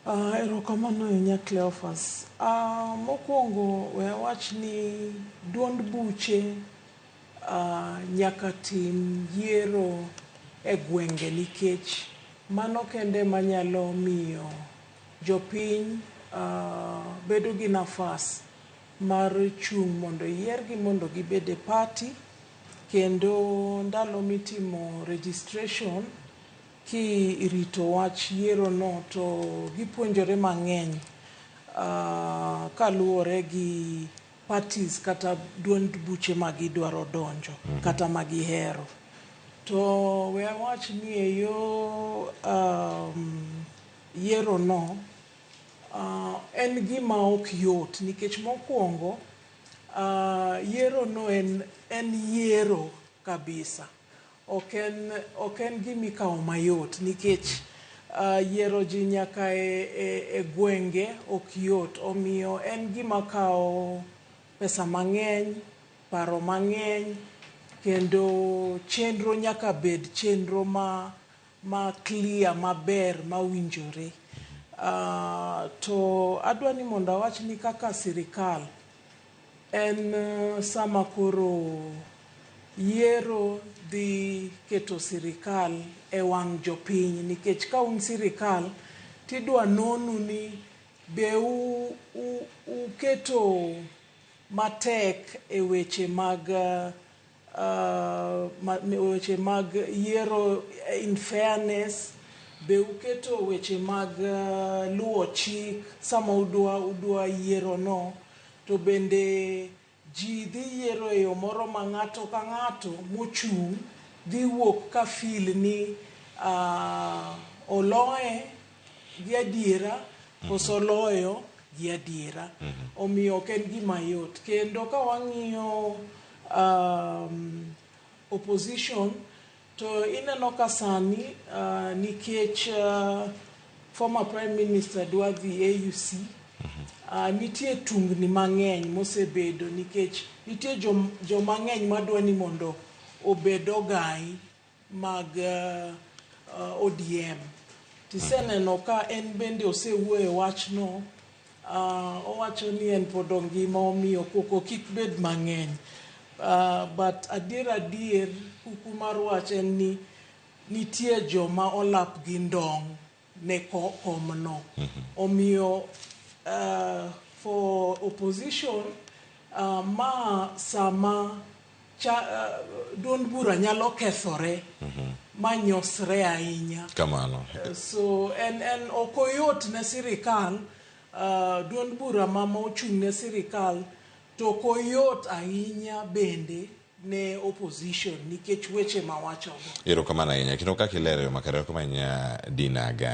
Erokamano ahinya, Cleophas. Mokwongo we awach ni duond buche nyaka tim yiero e gwenge nikech mano kende manyalo miyo jopiny bedo gi nafas mar chung' mondo yiergi mondo gibed e party, kendo ndalo mitimo registration kirito wach yiero no to gipuonjore mang'eny kaluwore gi parties kata duond buche ma gidwaro donjo kata ma gihero. To we awach ni e yo yiero no en gima ok yot nikech mokwongo yiero no en yiero kabisa. Ok en gima ikawo mayot nikech yiero ji nyaka e gwenge ok yot. Omiyo en gima kawo pesa mang'eny, paro mang'eny, kendo chenro nyaka bed chenro ma clear, maber, mawinjore. To adwa ni mondo awach ni kaka sirikal en sama koro yiero dhi keto sirikal e wang' jopiny, nikech ka un sirikal tidwa nonu ni be uketo matek e weche mag yiero in fairness, be uketo weche mag luwo chik sama udwa yiero no, to bende ji dhi yiero e yo moro ma ng'ato ka ng'ato mochung' dhi wuok ka feel ni oloye gi adiera koso loyo gi adiera. Omiyo ok en gima yot. Kendo ka wang'iyo opposition to ineno ka sani nikech former prime minister dwa dhi AUC, nitie tungni mang'eny mosebedo nikech nitie joma ng'eny madwa ni mondo obed ogai mag ODM. Tiseneno ka en bende osewuoyo e wachno, owacho ni en pod ongima, omiyo koko kik bed mang'eny. But adier adier, kuku mar wach en ni nitie joma olap gi ndong' ne komno. Omiyo for opposition ma sama duond bura nyalo kethore ma nyosre ahinya. Kamano. So en ok oyot ne sirikal, duond bura ma ochung' ne sirikal, to ok oyot ahinya bende ne opposition nikech weche mawachogo. Erokamano ahinya kendo kaka ilero yo makare. Erokamano ahinya, Dina Ga.